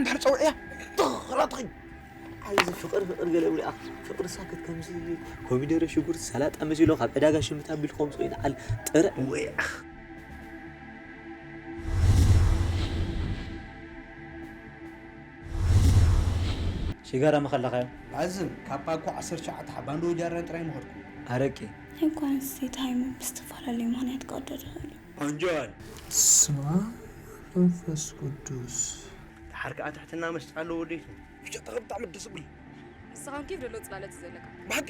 እንድሕር ጸውዕያ ትኽራትኺ። ኣይዚ ፍቕሪ ፍቕሪ ገለ ብልኣ። ፍቕሪ ሳክት ከምዚ ኮሚደረ ሽጉርቲ ሰላጣ መሲሎ ካብ ዕዳጋ ሽምት ኣቢልኩም ጽኡ ይንዓል ጥረ። ወይ ኣኽ። ሽጋራ መኸለኻዮ? ላዝም ካብ ፓኮ ዓሰርተ ትሽዓተ ሓባን ዶ ጃራን ጥራይ መኸድኩ። ኣረቂ? እንኳንስ እቲ ሃይሙ ብዝተፈላለዩ ምኽንያት ክቕደድ ይኽእል እዩ። ኣንጃል ስማ መንፈስ ቅዱስ። ድሓር ከኣ ትሕትና መስጣ ኣለዎ ወደይቱ። ብቻ ተቐብ ብጣዕሚ ደስ ዝብል። ንስኻን ኬፍ ደሎ ጽላለት እዩ ዘለካ። ብሓቂ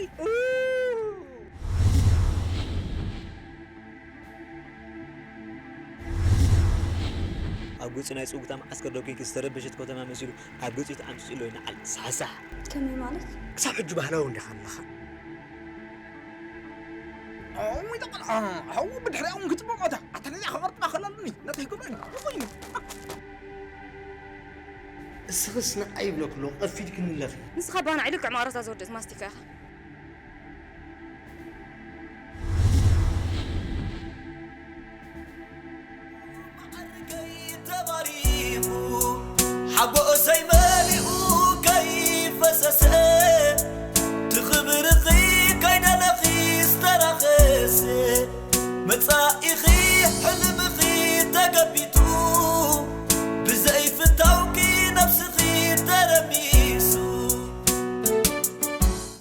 ኣብ ገጹ ናይ ጽውግታ መዓስከር ደው ኮንኪ ዝተረበሸት ከተማ መሲሉ ኣብ ገጹ ተኣምሲሱ ኣሎ ይንዓል ሳሕሳሕ። ከመይ ማለት? ክሳብ ሕጂ ባህላዊ እንዲኻ ኣለኻ። ኣው ይጠቕል ኣው ብድሕሪኣ እውን ክጽበ ማታ ኣታ ነዚኣ ክቐርጥማ ከላለኒ ነታ ይገብረኒ ይኾይኑ። እስኽስ ንዓይ ይብለክሎ ቀፊድክኒ ኣለኺ። ንስኻ ባና ኢልክዕ ማረዛ ዝወደት ማስቲካ ኢኻ።